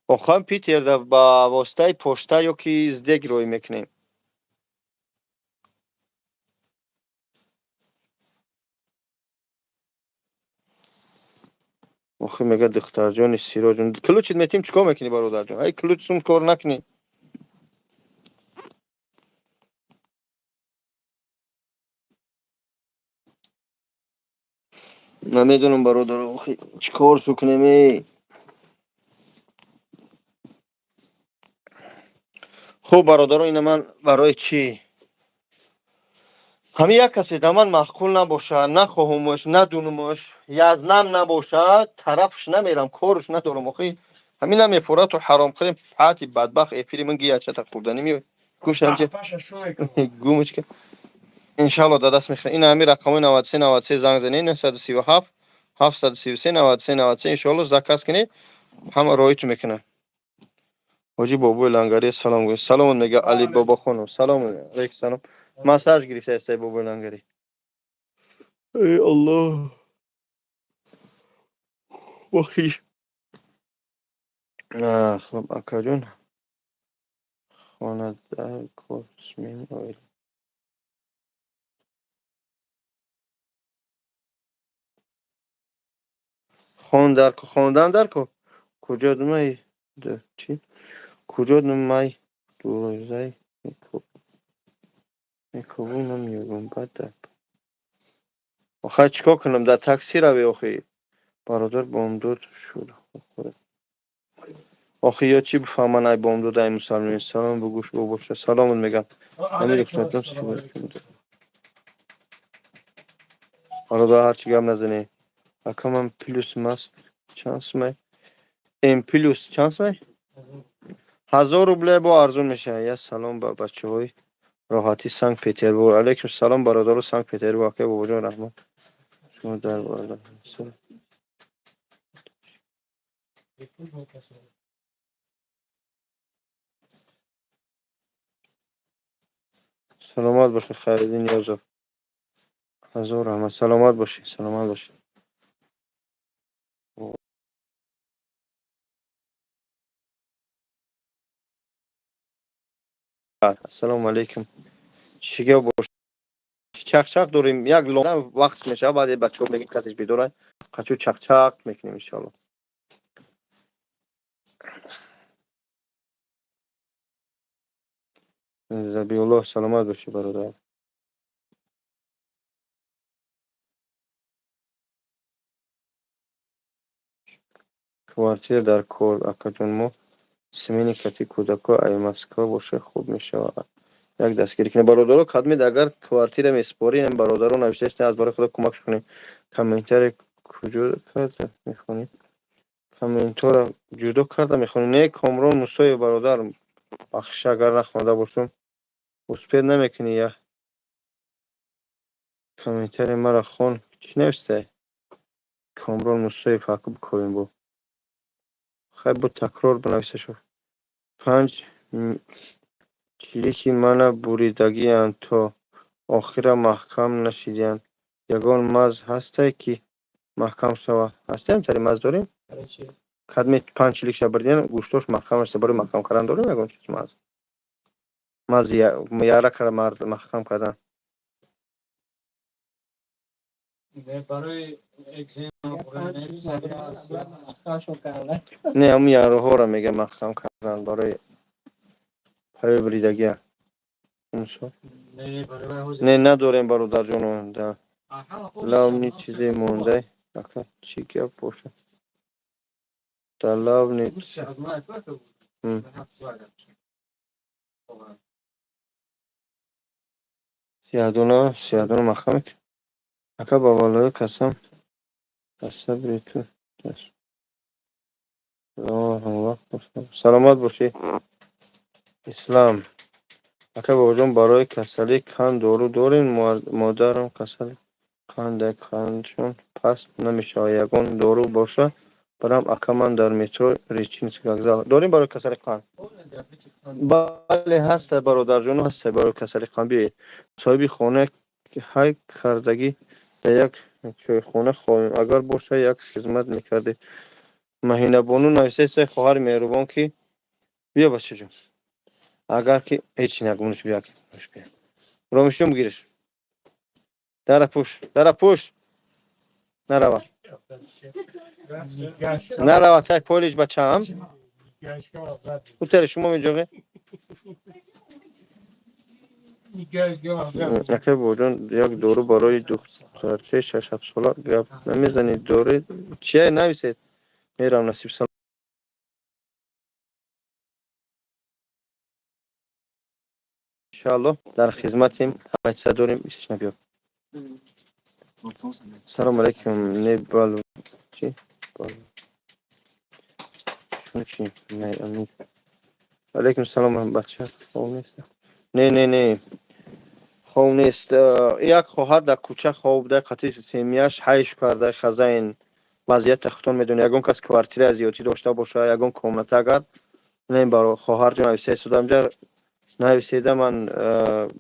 Охам Питерда ба воситаи пошта ё ки СДЭК роӣ мекунем. Охи мега духтарҷони Сироҷон. Ключит метим чикор мекунӣ бародарҷон? Ай ключ сум кор накунӣ. Намедонам бародар, охи чикор сукунем эй? Хуб бародаро, ина ман барои чӣ? Ҳамин як касе да ман маъқул набошад, нахоҳумаш, надунумаш, язнам набошад, тарафш намерам, корш надорам. Охи ҳамин намефора ту ҳаромхӯрем фати бадбахт эфири ман гиячата хӯрданӣ меояд. Гӯш ҳамча гумочка. Иншалло да даст мехӯрем. Ина ҳамин рақамҳои 93 93 занг занед 937 733 93 93 иншоалло заказ кунед, ҳама роҳиту мекунад. Ҳоҷи бобои лангари салом гӯ. Салом мега Али Бобохонов. Салом алейкум салом. Массаж гирифтааст бобои лангарӣ. Эй Аллоҳ. Бахшиш. Хуб, акаҷон. Хона дар космин оила. Хон дар хондан дар ко куҷо думай чӣ? Куҷо думай дурозай мекобу намеёбам баъд дар охай чӣ кор кунам? Дар такси равӣ охи. Бародар, бомдод шуд. Охи ё чӣ бифаҳманд ай бомдод ай мусалмин. Салом бугӯш бобоша. Саломат мегам. Амир ҳикматон. Бародар, ҳарчи гап назанӣ. Ака, ман плюс маст чанд сумай? М плюс чанд сумай? 1000 рубле бо арзон мешавад. Я салом ба бачаҳои роҳатӣ Санкт Петербург. Алейкум салом, бародару Санкт Петербург. Акай бобоҷон, раҳмат. Шумо дар бародар. Саломат бошед, Хайриддин Ниёзов. Ҳазор раҳмат. Саломат бошед, саломат бошед. Ассалому алайкум. Чӣ гап бош? Чақчақ дорем, як лона вақт мешавад, баъде бачаҳо мегӯем касеш бедорад. Қачу чақчақ мекунем иншоалло. Забиуллоҳ, саломат бошӣ, бародар. Квартира дар кор, акаҷон, мо смени кати кӯдако ай Москва боша, хуб мешавад. Як дастгирӣ кунем. Бародаро, кадмед агар квартира месупорӣ, бародаро навиштаест, аз барои худо кӯмак кунем. Комментаре куҷо карда мехонӣ? Комментҳоро ҷудо карда мехонӣ? Не, Комрон Мусоев, бародар, бахшиш агар нахонда бошум. Успеть намекунӣ я. Комментари маро хон. Чӣ навистае? Комрон Мусоев ҳаққ бикобем бо. Хай, бо такрор бинависа шуд. Панҷ чилики мана буридагианд, то охира маҳкам нашидиянд. Ягон маз ҳастае ки маҳкам шавад? Ҳастаем тари маз дорем? Кадме панҷ чиликша буридиян, гӯштош маҳкам нашуда. Барои маҳкам кардан дорем ягон чиз маз? Мази яра кара маҳкам кардан. Не, ҳамун яроҳоро мегӯям маҳкам кардан барои паё буридагия. Не, надорем, бародарҷоно. Лавни чизе мондай. Ака, чӣ гап бошад? Дар лавни сиёҳдона, сиёҳдона маҳкам мекунем. Ака, ба валлоҳи қасам, аз сабри ту саломат бошӣ, Ислам. Ака бобоҷон, барои касалии қанд дору дорем? Модарам касали қанда, қандшон паст намешавад. Ягон дору боша барам. Ака, ман дар метро Речинский вокзал. Дорем барои касали қанд? Бале, ҳаста, бародарҷоно, ҳаста барои касали қанд. Биёед. Соҳиби хона ҳай кардагӣ, дар як чойхона хоҳем. Агар боша, як хизмат мекардед. Маҳинабону нависаест, хоҳари меҳрубон, ки биё, бачаҷон. Агар ки ҳеҷ нагумниш, биё, биё. Ромишҷон, бигириш. Дара пӯш, дара пӯш. Нарава. Нарава тай полиш бачаам. Утари шумо меҷоғе? Акай бобоҷон, як дору барои духтарчаи 6-7 сола гап намезанед? Доред? Чия нависед? Мерам, насиб. Иншаалло, дар хизматем, ҳама чиза дорем. Исш набиё. Салому алайкум. Не бал чи? Чи? Не, амин. Алайкум салом, бача. Хоб нест. Не, не, не. Хоб нест. Як хоҳар дар кӯча хоб буда, қатъи семьяш ҳайш карда, хазайн вазъията худтон медонед. Ягон кас квартира зиёдтӣ дошта боша, ягон комната агар, не, баро хоҳарҷон нависаи судам, ҷа нависеда, ман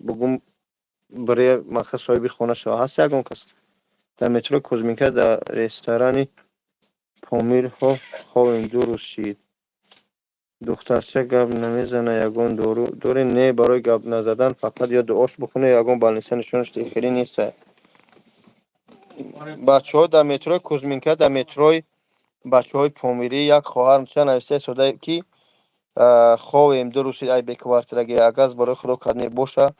бугум. Барои маха соҳиби хона шава. Ҳаст ягон кас? Дар метро Кузьминка, дар ресторани Помирҳо хобем, 2 рӯз шид. Духтарча гап намезана, ягон дору дорем? Не, барои гап назадан фақат ё дуош бихоне, ё ягон больница нишонаш диҳӣ, хеле неста. Бачаҳо дар метрои Кузьминка, дар метрои бачаҳои Помирӣ як хоҳар ча нависта истода, ки ховем, 2 рӯз шид, ай беквартираги. Агар барои худо кадне боша,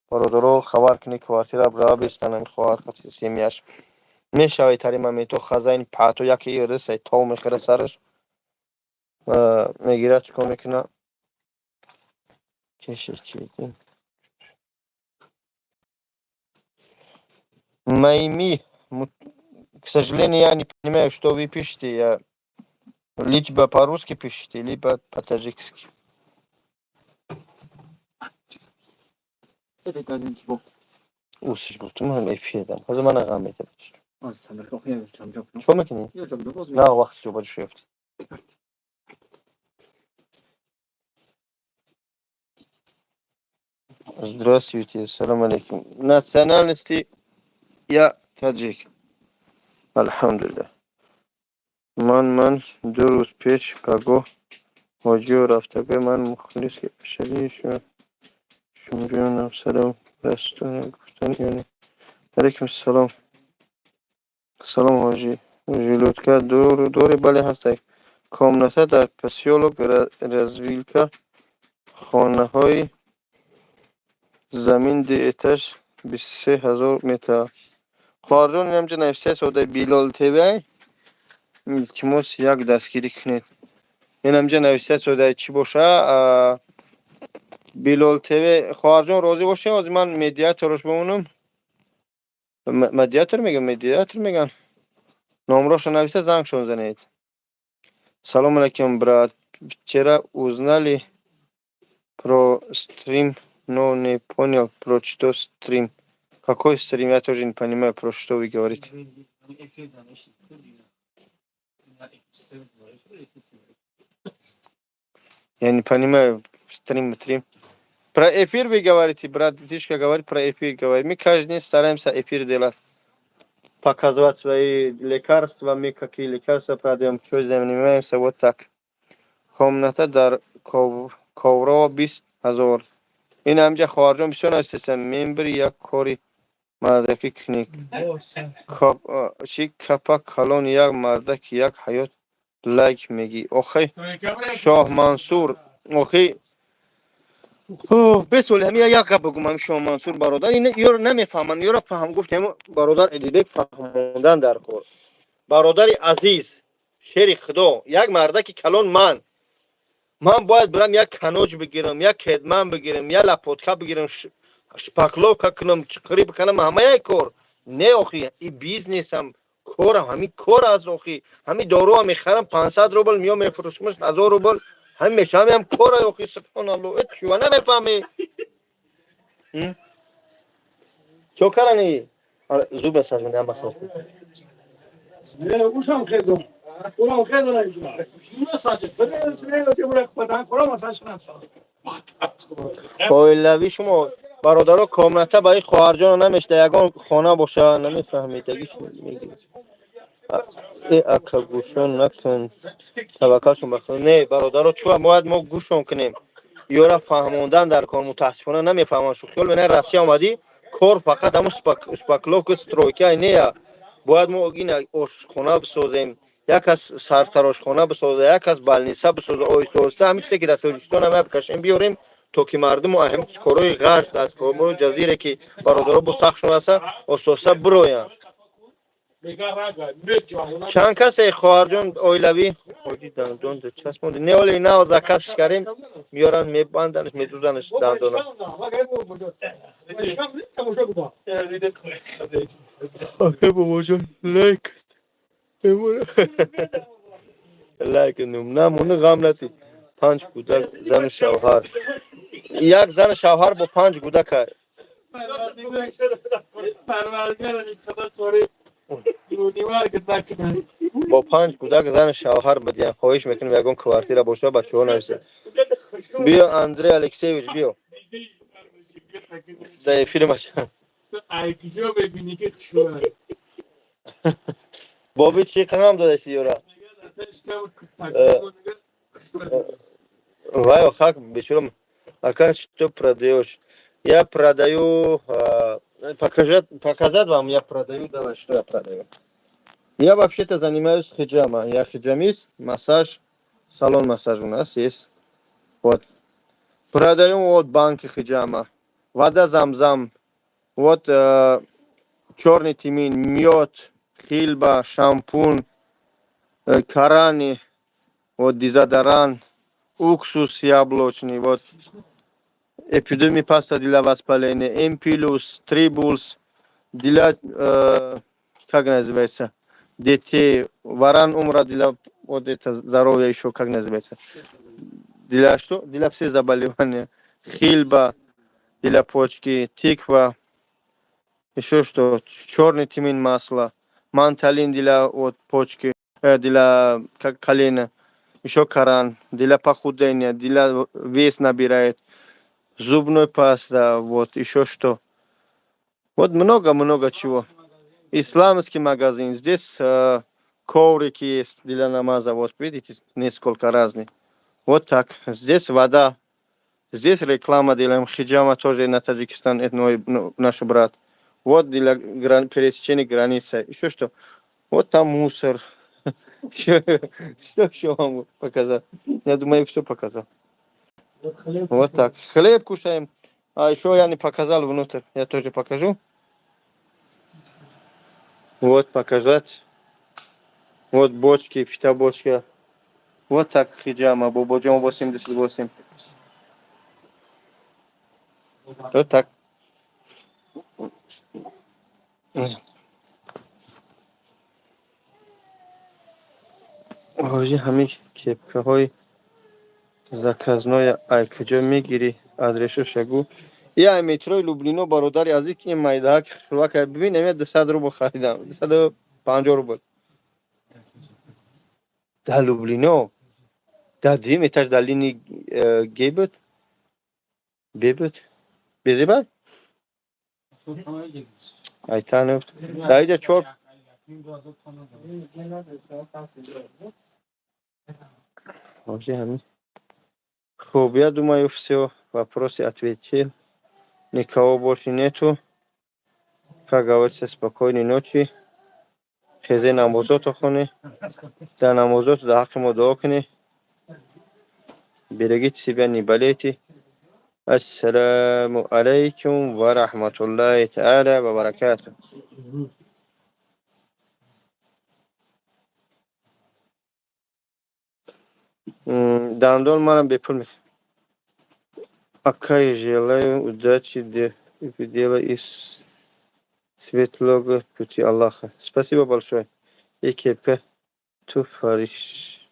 бародаро, хабар кунед, квартира рава бестанам хоҳар семьяш. Мешавад тари моментҳо хазайн паъто яке ирисай тов мехӯра, сараш мегирад, чикор мекунад? Кеши чи? Майми, к сожалению, я не понимаю, что вы пишете. Я либо по-русски пишете, либо по-таджикски. Усиш гуфтум, ман эфирдам. Ҳозир мана ғам метаб. Чикор мекунӣ? На, вақт ҷобаҷо шуёфт. Здравствуйте, салам алейкум. Национальности я таджик. Алҳамдулиллаҳ. Ман 2 рӯз пеш пагоҳ ҳоҷиё рафтагӯ, ман мухлиси ашадии шумоҷонам, салом расони гуфтан ё не? Алейкум салом. Салом, ҳоҷӣ. Желудка дорӣ? Бале, ҳастай. Комната дар посёлок Развилка, хонаҳои замин, ду этаж, 23 000 метр. Хоҳарҷон, инамҷа нависта истода Билол ТВ, илтимос, як дастгирӣ кунед. Инамҷа нависта истода чӣ боша? Билол ТВ. Хоҳарҷон, розӣ бошед, ҳозир ман медиатораш бимонам. Медиатор мегӯям, медиатор мегӯян. Номрошо нависта, зангшон занед. Салом алейкум, брат. Вчера узнали про стрим, но не понял, про что стрим. Какой стрим? Я тоже не понимаю, про что вы говорите. Я не понимаю, стрим, стрим. Про эфир вы говорите, братишка говорит, про эфир говорит. Мы каждый день стараемся эфир делать. Показывать свои лекарства, мы какие лекарства продаем, что занимаемся, вот так. Комната дар Коврово 20 000. Ин ҳамҷа хоҳарҷон бисёр навистастам. Мембри як кори мардакӣ кунӣ. Чи капа калон, як мардак, як ҳаёт лайк мегӣ. Охи Шоҳ Мансур, охи бесоли ҳами як гап бигӯм, ҳами Шоҳ Мансур бародар, ин ёро намефаҳманд, ёро фаҳм гуфтем, бародар Эдибек фаҳмондан дар кор. Бародари азиз, шери худо, як мардаки калон, ман бояд бирам як каноҷ бигирам, як кедман бигирам, як лопатка бигирам, шпаклёвка кунам, чиқирӣ бикунам, ҳама як кор не, охи и бизнесам, корам ҳамин кор аст. Охи ҳамин доруам мехарам 500 рубл, миём мефурӯшмаш 1000 рубл, ҳамин мешавам, ҳам кора. Охи, субҳоналло, чува намефаҳмӣ? Чо карани? Зуб масаж мекунам, масаж. Ушам хедум. Урам хедум. Оилавӣ шумо, бародаро, комната ба ин хоҳарҷоно намешда, ягон хона боша, намефаҳмед, ягиш мегӣ. Э, ака, гӯшон накун, таваккалшон ба Худо. Не, бародаро, чӯ бояд мо гӯшон кунем, ёра фаҳмондан дар кор, мутаассифона намефаҳманд. Шу хиёл мена Россия омадӣ, кор фақат ҳамун шпаклёвка, стройка нея. Бояд мо ин ошхона бисозем, як кас сартарошхона бисоза, як кас больница бисоза, оҳиста оҳиста ҳамин чизе ки дар Тоҷикистон ҳама бикашем, биёрем, то ки мардуму ҳамин корҳои ғашт аз корҳои ҷазире, ки бародаро бо сахтшон ҳаста, оҳиста бироянд. Чанд касе, хоҳарҷон, оилавӣ? Ҳоҷи, дандон часпонди? Не, оле нав заказ кардем, меёранд, мебанданаш, медузанаш дандона. Бобоҷон, лайк лайк намони, ғам натӣ. Панҷ кӯдак, зану шавҳар, як зану шавҳар бо панҷ кӯдака. Бо панҷ кӯдак, зану шавҳар бидиҳам. Хоҳиш мекунем, ягон квартира боша, бачаҳо нависед. Биё, Андрей Алексеевич, биё, дар эфири. Ай киҷо мебинӣ, ки хушрӯяд? Боби чӣ қанам додаси ёра? Вай хак бечора. Ака, что продаешь? Я продаю, показать, показать вам, я продаю, давай, что я продаю. Я вообще-то занимаюсь хиджама. Я хиджамист, массаж, салон массаж у нас есть. Вот. Продаем вот банки хиджама. Вода замзам. Вот черный тмин, мед, хилба, шампунь, карани, вот дезодорант, уксус яблочный, вот эпидемия, паста для воспаления, М плюс, трибулс, для, как называется, детей, варан умра для вот это здоровья еще, как называется, для что? Для всех заболеваний. Хильба для почки, тыква, еще что, черный тмин масло, манталин для вот почки, для как колена, еще коран, для похудения, для вес набирает, зубной паста, вот, еще что. Вот много-много чего. Исламский магазин. Здесь коврики есть для намаза. Вот видите, несколько разных. Вот так. Здесь вода. Здесь реклама делаем. Хиджама тоже на Таджикистан, это мой, ну, наш брат. Вот для пересечения границы. Еще что? Вот там мусор. Что еще вам показать? Я думаю, все показал. Вот так. Хлеб кушаем. А еще я не показал внутрь. Я тоже покажу. Вот показать. Вот бочки, фитобочка. Вот так хиджама, бободжон 88. Вот так. Ҳоҷи, ҳамин кепкаҳои заказной ай куҷо мегирӣ? Адресоша гӯ. Я метрои Люблино, бародари азиз, ки ин майдаҳак хушрӯака бибин, ами 200 рубл харидам, 250 рубл. Дар Люблино, дар дуюм этаж, дар линии Г буд, Б буд, безеба айтанов дар иҷа чор. Ҳоҷи, ҳамин. Хуб, я думаю, все вопросы ответил, никого больше нету. Как говорится, спокойной ночи. Хезе, намозото хонӣ, дар намозото дар ҳаққи мо дуо кунӣ. Берегите себя, не болейте. Ассалому алайкум ва раҳматуллоҳи таала ва баракатуh. Дандон манам бепул. Акай, желаю удачи в дело и светлого пути Аллаха. Спасибо большое. И кепка ту фариш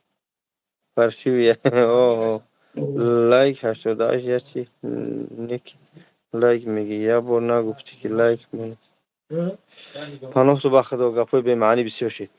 паршивия. О, лайк 88 ячи ник лайк меги. Я бор нагуфти, ки лайк мон. Паноҳ ту ба Худо, гапҳои бемаънӣ бисёр шид.